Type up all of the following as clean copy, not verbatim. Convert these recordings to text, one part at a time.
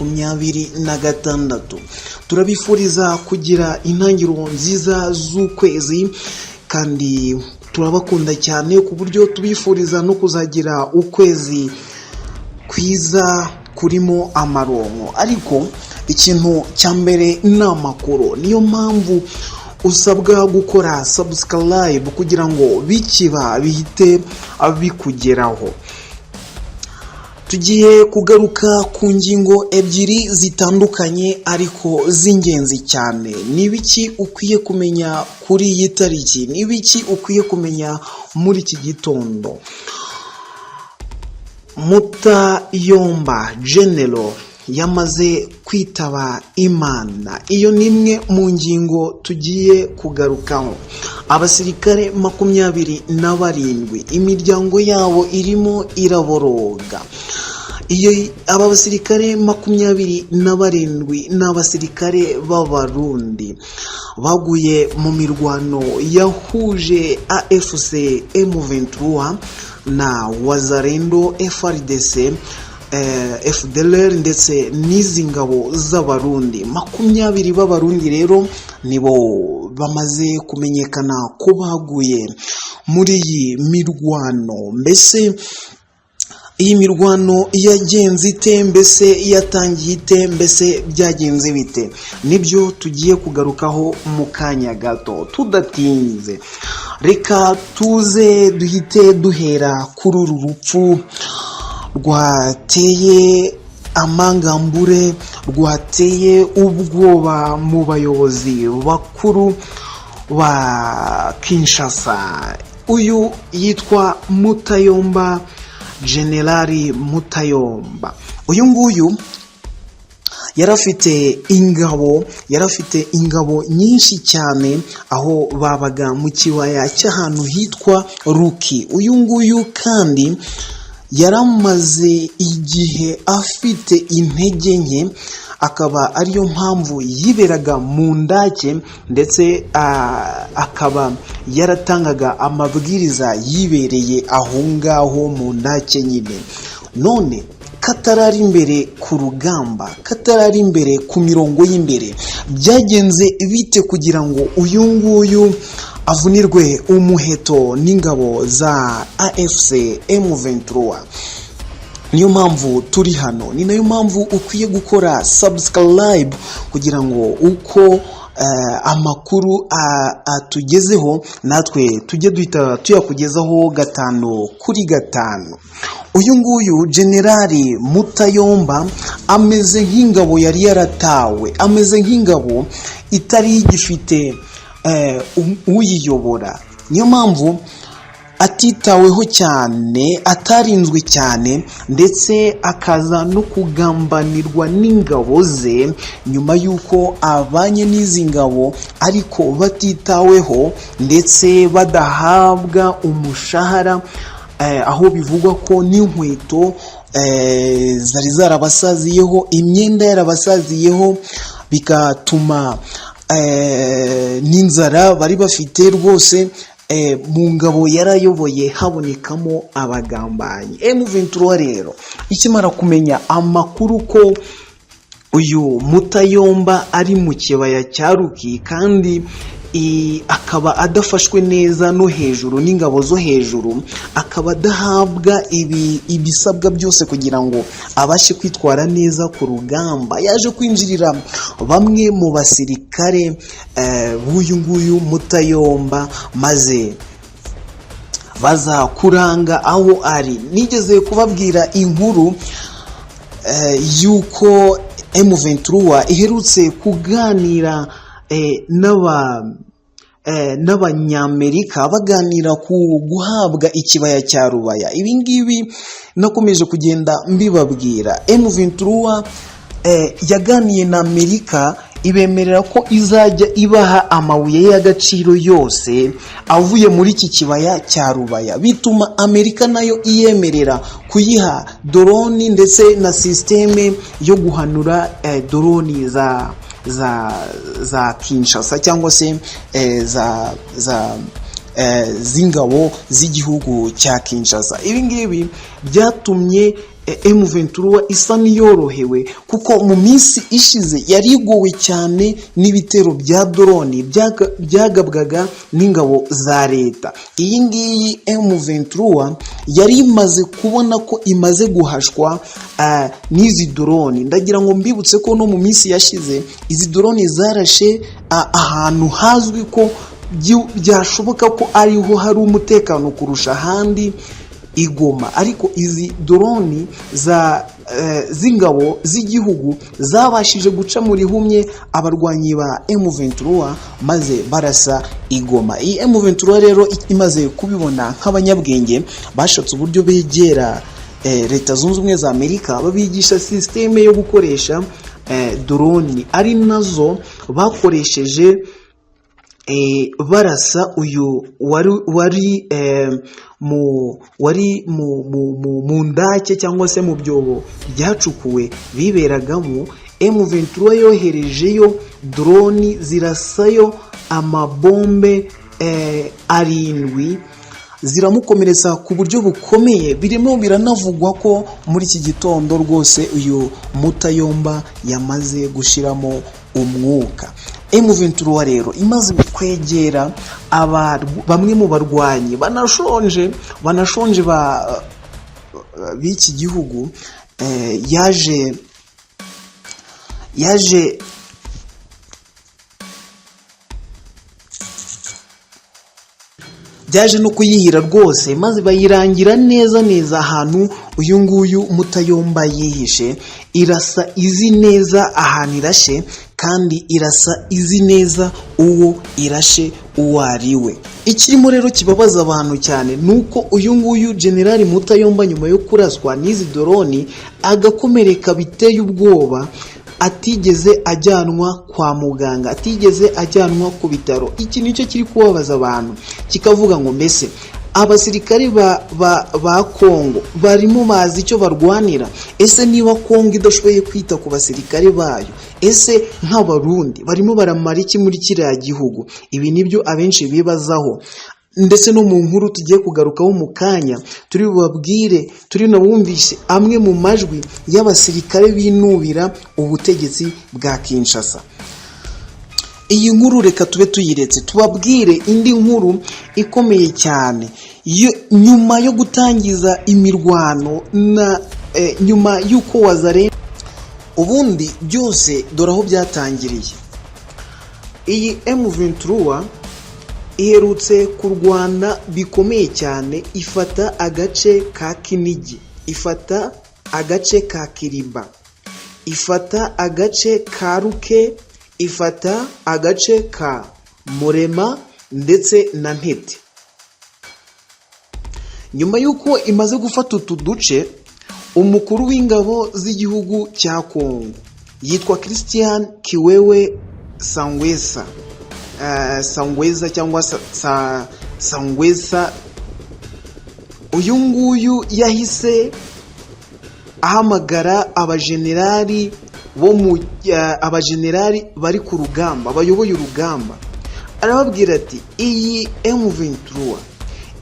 2026. Turabifuriza kugira intangiriro nziza z'ukwezi, kandi turabakunda cyane ku buryo tubifuriza no kuzagira ukwezi kwiza kurimo amaronko. Ariko ikintu cya mbere ni amakuru, niyo mpamvu usabwa gukora subscribe kugira ngo bikiba bihite bikugeraho. Tugiye kugaruka ku ngingo ebyiri zitandukanye ariko z'ingenzi cyane. Ni ibiki ukwiye kumenya kuri iyi tariki? Ni ibiki ukwiye kumenya muri iki gitondo? Mutayomba General yamaze kwitaba Imana. Iyo ni imwe mu ngingo tugiye kugarukaho. Abasirikare 27, imiryango yabo irimo iraboroga. Iyo aba basirikare 27 ni abasirikare b'Abarundi baguye mu mirwano yahuje AFC M23 na Wazalendo, FARDC, FDLR ndetse n'izi ngabo z'Abarundi. 20 b'Abarundi rero nibo bamaze kumenyekana ko baguye muri iyi mirwano. Mbese iyi mirwano yagenze ite? Mbese yatangiye ite? Mbese byagenze bite? Nibyo tugiye kugarukaho mu kanya gato. Tudatinze, reka tuze duhite duhera kuri uru rupfu rwateye amangambure, rwateye ubwoba mu bayobozi bakuru ba Kinshasa. Uyu yitwa Mutayomba, Generali Mutayomba. Uyu nguyu yari afite ingabo, yari afite ingabo nyinshi cyane, aho babaga mu kibaya cy'ahantu hitwa Ruki. Uyu nguyu kandi yaramaze igihe afite intege nke, akaba ariyo mpamvu yiberaga mu ndake, ndetse akaba yaratangaga amabwiriza yibereye aho ngaho mu ndake nyine. None katarari imbere ku rugamba, katarari imbere ku mirongo y'imbere, byagenze bite kugira ngo uyu nguyu avunirwe umuheto n'ingabo za AFC M23? Niyo mpamvu turi hano, ni nayo mpamvu ukwiye gukora subscribe kugira ngo uko amakuru atugezeho natwe tujye duhita tuyakugezaho gatanu kuri gatanu. Uyu nguyu Generali Mutayomba ameze nk'ingabo yari yaratawe, ameze nk'ingabo itari igifite uyiyobora. Niyo mpamvu atitaweho cyane, atarinzwe cyane, ndetse akaza no kugambanirwa n'ingabo ze nyuma y'uko abanye n'izi ngabo ariko batitaweho, ndetse badahabwa umushahara, aho bivugwa ko n'inkweto zari zarabasaziyeho, imyenda yarabasaziyeho, bigatuma n'inzara bari bafite rwose. Mu ngabo yarayoboye habonekamo abagambanyi. M23 rero ikimara kumenya amakuru ko uyu Mutayomba ari mu kibaya cya Ruki, kandi akaba adafashwe neza no hejuru n'ingabo zo hejuru, akaba adahabwa ibisabwa byose kugira ngo abashe kwitwara neza ku rugamba, yaje kwinjirira bamwe mu basirikare b'uyu nguyu Mutayomba, maze baza kuranga aho ari. Nigeze kubabwira inkuru y'uko M23 iherutse kuganira n'Abanyamerika, baganira ku guhabwa ikibaya cya Rubaya. Ibi ngibi nakomeje kugenda mbibabwira. M23 yaganiye na Amerika, ibemerera ko izajya ibaha amabuye y'agaciro yose avuye muri iki kibaya cya Rubaya, bituma Amerika nayo iyemerera kuyiha doroni ndetse na sisiteme yo guhanura doroni za Kinshasa cyangwa se za z'ingabo z'igihugu cya Kinshasa. Ibi ngibi byatumye M23 isa n'iyorohewe, kuko mu minsi ishize yari igowe cyane n'ibitero bya drone byagabwaga n'ingabo za leta. Iyi ngiyi M23 yari imaze kubona ko imaze guhashwa n'izi drone. Ndagira ngo mbibutse ko no mu minsi yashize izi drone zarashe ahantu hazwi ko byashoboka ko ariho hari umutekano kurusha ahandi i Goma, ariko izi drone za z'ingabo z'igihugu zabashije guca mu rihumye abarwanyi ba M23 maze barasa i Goma. Iyi M23 rero imaze kubibona, nk'abanyabwenge bashatse uburyo begera Leta Zunze Ubumwe za Amerika, babigisha système yo gukoresha drone, ari nazo bakoresheje barasa uyu wari mu ndake cyangwa se mu byobo byacukuwe biberagamo. M23 yoherejeyo drone zirasayo amabombe 7, ziramukomeretsa ku buryo bukomeye. Birimo biranavugwa ko muri iki gitondo rwose uyu Mutayomba yamaze gushiramo umwuka. M23 rero imaze kwegera bamwe mu barwanyi banashonje ba b'iki gihugu, yaje byaje no kuyihira rwose, maze bayirangira neza neza ahantu uyu nguyu Mutayomba yihishe. Irasa izi neza ahantu irashe, kandi irasa izi neza uwo irashe uwo ari we. Ikirimo rero kibabaza abantu cyane ni uko uyu nguyu Generali Mutayomba, nyuma yo kuraswa n'izi drone agakomereka biteye ubwoba, atigeze ajyanwa kwa muganga, atigeze ajyanwa ku bitaro. Iki nicyo kiri kubabaza abantu, kikavuga ngo: mbese abasirikare ba Kongo barimo bazi icyo barwanira? Ese niba Kongo idashoboye kwita ku basirikare bayo, ese nk'Abarundi barimo baramara iki muri kiriya gihugu? Ibi nibyo abenshi bibazaho, ndetse no mu nkuru tugiye kugarukaho mu kanya turi bubabwire, turi nabumvise amwe mu majwi y'abasirikare binubira ubutegetsi bwa Kinshasa. Iyi nkuru reka tube tuyiretse, tubabwire indi nkuru ikomeye cyane. Nyuma yo gutangiza imirwano na nyuma y'uko Wazare, ubundi byose dore aho byatangiriye. Iyi M23 iherutse kurwana bikomeye cyane, ifata agace ka Kinigi, ifata agace ka Kiriba, ifata agace ka Ruke, ifata agace ka Murema ndetse na Ntete. Nyuma y'uko imaze gufata utu duce, umukuru w'ingabo z'igihugu cya Kongo yitwa Christian Kiwewe Sangwesa, Sangweza cyangwa Sangwesa, uyu nguyu yahise ahamagara abajenerali bo mu abajenerali bari ku rugamba, bayoboye urugamba, arababwira ati: "Iyi M23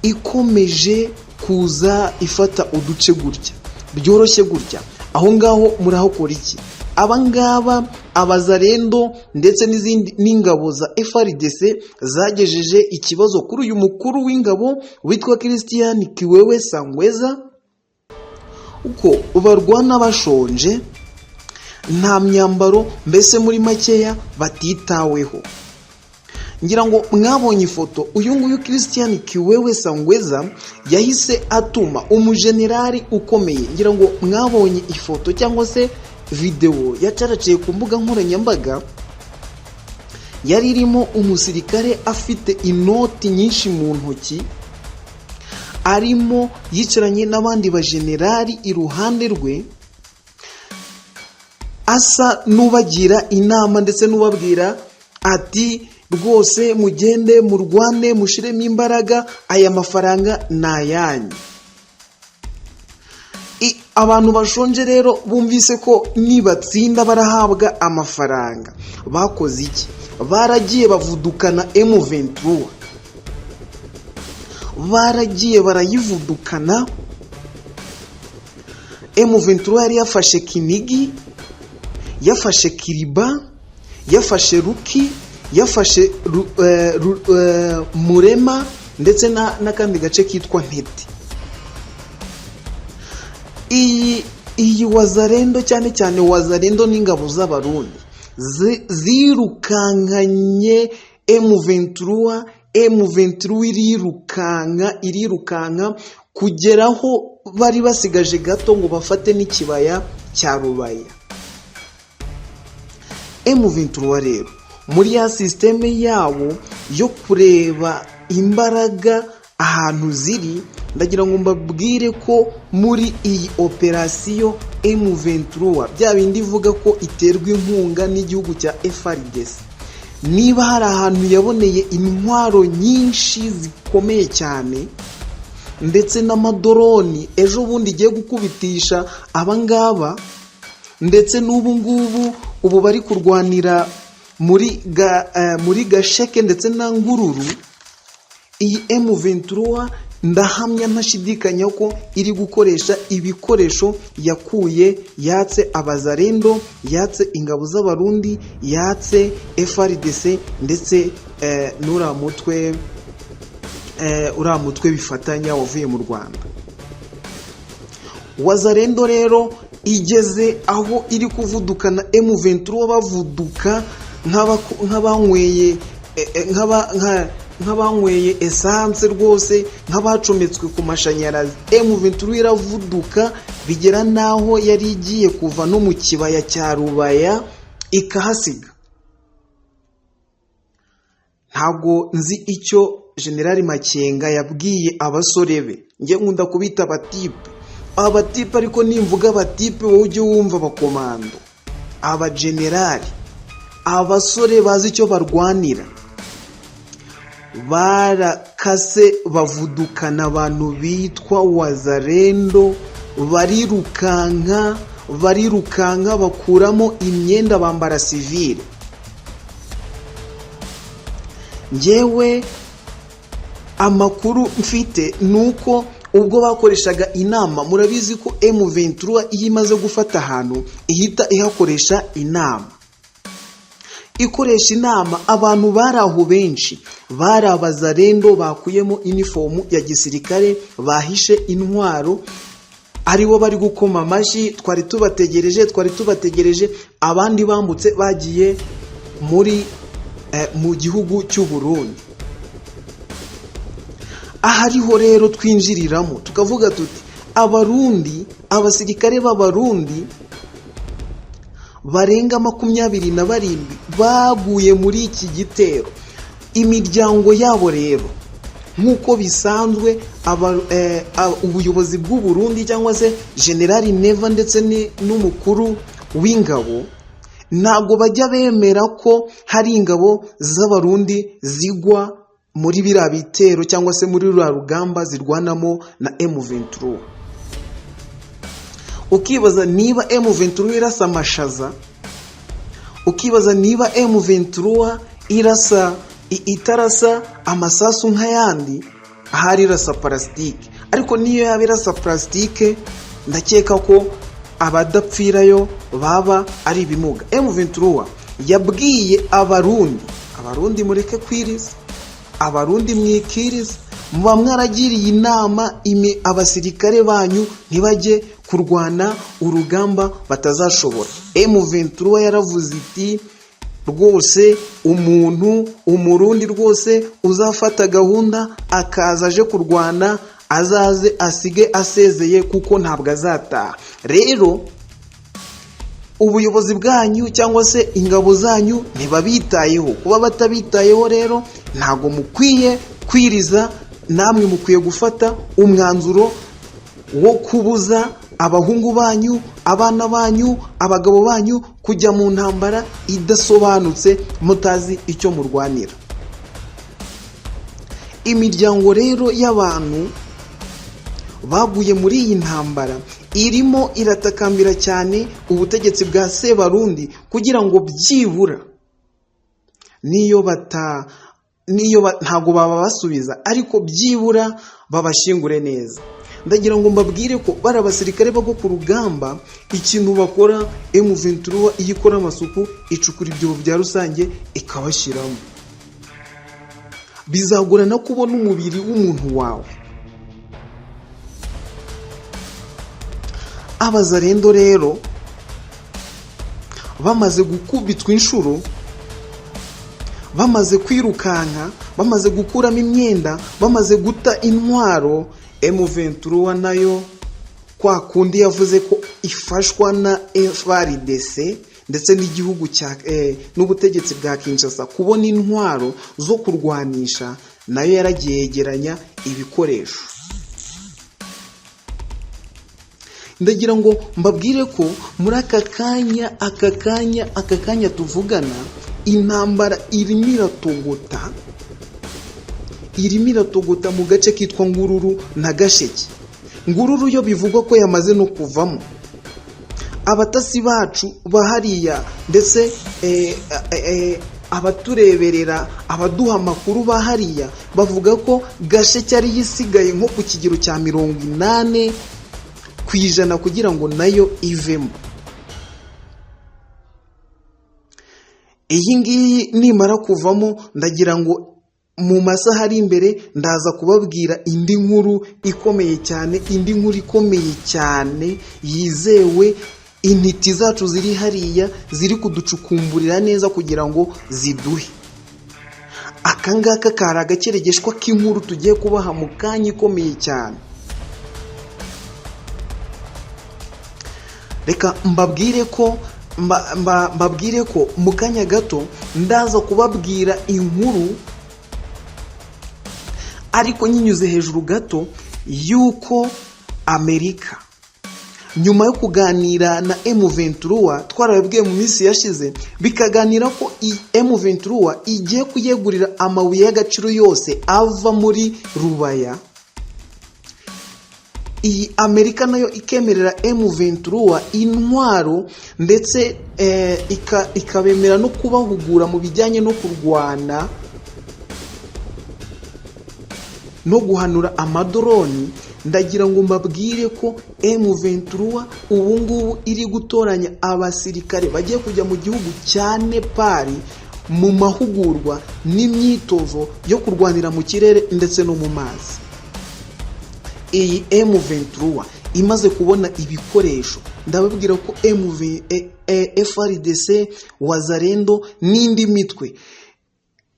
ikomeje kuza ifata uduce gutya byoroshye gutya, aho ngaho murahakora iki?" Abangaba Abazarendo ndetse n'izindi n'ingabo za FARDC zagejeje ikibazo kuri uyu mukuru w'ingabo witwa Christian Kiwewe Sangweza, uko barwana bashonje, nta myambaro, mbese muri makeya batitaweho. Ngira ngo mwabonye ifoto. Uyu nguyu Christian Kiwewe Sangweza yahise atuma umujenerali ukomeye. Ngira ngo mwabonye ifoto cyangwa se videwo yacaraciye ku mbuga nkoranyambaga, yari irimo umusirikare afite inoti nyinshi mu ntoki, arimo yicaranye n'abandi bajenerali iruhande rwe, asa n'ubagira inama ndetse n'ubabwira ati: "Rwose mugende murwane, mushiremo imbaraga, aya mafaranga ni ayanyu." Abantu bashonje rero bumvise ko nibatsinda barahabwa amafaranga. Bakoze iki? Baragiye bavudukana M23, baragiye barayivudukana. M23 yari yafashe Kinigi, yafashe Kiriba, yafashe Ruki, yafashe Murema ndetse n'akandi gace kitwa Ntete. Iyi Wazalendo, cyane cyane Wazalendo n'ingabo z'Abarundi zirukankanye M23. M23 irirukanka, irirukanka kugeraho bari basigaje gato ngo bafate n'ikibaya cya Rubaya. M23 rero, muri ya système yabo yo kureba imbaraga ahantu ziri, ndagira ngo mbabwire ko muri iyi operasiyo M23, bya bindi ivuga ko iterwa inkunga n'igihugu cya FARDC, niba hari ahantu yaboneye intwaro nyinshi zikomeye cyane ndetse n'amadoroni ejo bundi igiye gukubitisha abangaba, ndetse n'ubu ngubu ubu bari kurwanira muri Gasheke ndetse na Ngururu, iyi M23 ndahamya ntashidikanya ko iri gukoresha ibikoresho yakuye, yatse Abazarendo, yatse ingabo z'Abarundi, yatse FARDC ndetse n'uriya mutwe bifatanya wavuye mu Rwanda. Wazarendo rero igeze aho iri kuvudukana M23, bavuduka nk'abanyweye essence rwose, nk'abacometswe ku mashanyarazi. M23 iravuduka bigera n'aho yari igiye kuva no mu kibaya cya Rubaya ikahasiga. Ntabwo nzi icyo Generali Makenga yabwiye abasore be. Njye nkunda kubita abatipe, abatipe, ariko nimvuga abatipe wowe ujye wumva abakomando, abagenerali, abasore bazi icyo barwanira. Barakase, bavudukana abantu bitwa Wazarendo, barirukanka, barirukanka, bakuramo imyenda bambara sivile. Ngewe amakuru mfite ni uko ubwo bakoreshaga inama, murabizi ko M23 iyo imaze gufata ahantu ihita ihakoresha inama. Ikoresha inama, abantu bari aho benshi bari Abazarendo bakuyemo inifomu ya gisirikare, bahishe intwaro, aribo bari gukoma amashyi: "Twari tubategereje, twari tubategereje." Abandi bambutse bagiye mu gihugu cy'u Burundi. Aha ariho rero twinjiriramo tukavuga tuti: Abarundi, abasirikare b'Abarundi barenga 27 baguye muri iki gitero. Imiryango yabo rero, nk'uko bisanzwe, ubuyobozi bw'u Burundi cyangwa se Generali Neva ndetse n'umukuru w'ingabo ntabwo bajya bemera ko hari ingabo z'Abarundi zigwa muri biriya bitero cyangwa se muri ruriya rugamba zirwanamo na M23. Ukibaza niba M23 irasa amashaza, ukibaza niba M23 irasa itarasa amasasu nk'ayandi, ahari irasa parasitike. Ariko niyo yaba irasa parasitike, ndakeka ko abadapfirayo baba ari ibimuga. M23 yabwiye Abarundi: "Abarundi, mureke kwiriza, Abarundi mwikiriza, muba mwaragiriye inama abasirikare banyu ntibajye kurwana urugamba batazashobora." M23 yaravuze iti: "Rwose umuntu Umurundi rwose uzafata gahunda akaza aje kurwana, azaze asige asezeye kuko ntabwo azataha. Rero ubuyobozi bwanyu cyangwa se ingabo zanyu ntibabitayeho. Kuba batabitayeho rero, ntabwo mukwiye kwiriza, namwe mukwiye gufata umwanzuro wo kubuza abahungu banyu, abana banyu, abagabo banyu kujya mu ntambara idasobanutse, mutazi icyo murwanira." Imiryango rero y'abantu baguye muri iyi ntambara irimo iratakambira cyane ubutegetsi bwa Sebarundi kugira ngo byibura niyo ntabwo bababasubiza, ariko byibura babashyingure neza. Ndagira ngo mbabwire ko bari abasirikare bagwa ku rugamba, ikintu bakora, M23 iyo ikora amasuku icukura ibyobo bya rusange ikabashyiramo. Bizagorana kubona umubiri w'umuntu wawe. Abazarendo rero bamaze gukubitwa inshuro, bamaze kwirukanka, bamaze gukuramo imyenda, bamaze guta intwaro, M23 nayo kwa kundi yavuze ko ifashwa na FARDC ndetse n'igihugu cya n'ubutegetsi bwa Kinshasa kubona intwaro zo kurwanisha, nayo yaragiye yegeranya ibikoresho. Ndagira ngo mbabwire ko muri aka kanya tuvugana, intambara irimo iratogota, irimo iratogota mu gace kitwa Ngururu na Gasheke. Ngururu yo bivugwa ko yamaze no kuvamo. Abatasi bacu bahariya ndetse abatureberera, abaduha amakuru bahariya bavuga ko Gasheke ariyo isigaye nko ku kigero cya 80% kugira ngo nayo ivemo. Iyi ngiyi nimara kuvamo, ndagira ngo mu masaha ari imbere ndaza kubabwira indi nkuru ikomeye cyane, indi nkuru ikomeye cyane yizewe. Intiti zacu ziri hariya ziri kuducukumburira neza kugira ngo ziduhe. Aka ngaka kari agakeregeshwa k'inkuru tugiye kubaha mu kanya ikomeye cyane. Reka mbabwire ko mbabwire ko mu kanya gato ndaza kubabwira inkuru, ariko nyinyuze hejuru gato, y'uko Amerika nyuma yo kuganira na M23, twarababwiye mu minsi yashize, bikaganira ko M23 igiye kuyegurira amabuye y'agaciro yose ava muri Rubaya. Iyi Amerika nayo ikemerera M23 intwaro ndetse ikabemera no kubahugura mu bijyanye no kurwana no guhanura amadoroni. Ndagira ngo mbabwire ko M23 ubu ngubu iri gutoranya abasirikare bagiye kujya mu gihugu cya Nepal mu mahugurwa n'imyitozo yo kurwanira mu kirere ndetse no mu mazi. Iyi M23 imaze kubona ibikoresho, ndababwira ko FARDC, Wazalendo n'indi mitwe,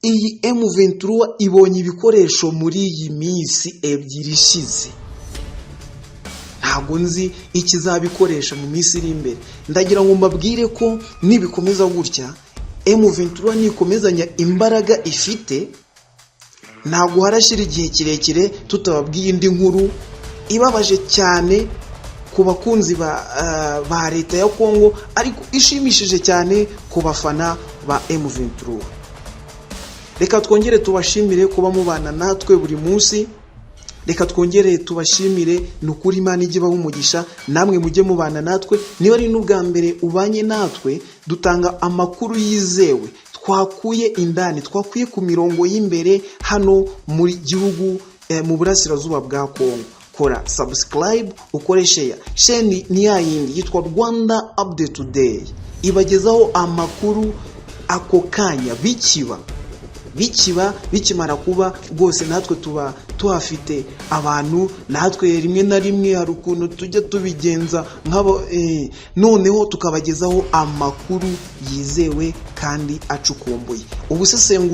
iyi M23 ibonye ibikoresho muri iyi minsi 2 ishize. Ntabwo nzi ikizabikoresha mu minsi iri imbere. Ndagira ngo mbabwire ko nibikomeza gutya, M23 nikomezanya imbaraga ifite, ntabwo harashyira igihe kirekire tutababwiye indi nkuru ibabaje cyane ku bakunzi ba leta ya Kongo, ariko ishimishije cyane ku bafana ba M23. Reka twongere tubashimire kuba mubana natwe buri munsi. Reka twongere tubashimire, ni ukuri Imana ijye ibaha umugisha, namwe mujye mubana natwe. Niba ari n'ubwa mbere ubanye natwe, dutanga amakuru yizewe twakuye indani, twakuye ku mirongo y'imbere hano mu gihugu, mu burasirazuba bwa Kongo. Kora subscribe, ukore share. Sheni ni ya yindi yitwa Rwanda Update Today, ibagezaho amakuru ako kanya bikiba bikiba bikimara kuba. Rwose natwe tuba tuhafite abantu, natwe rimwe na rimwe hari ukuntu tujya tubigenza nk'abo, noneho tukabagezaho amakuru yizewe kandi acukumbuye ubusesenguzi.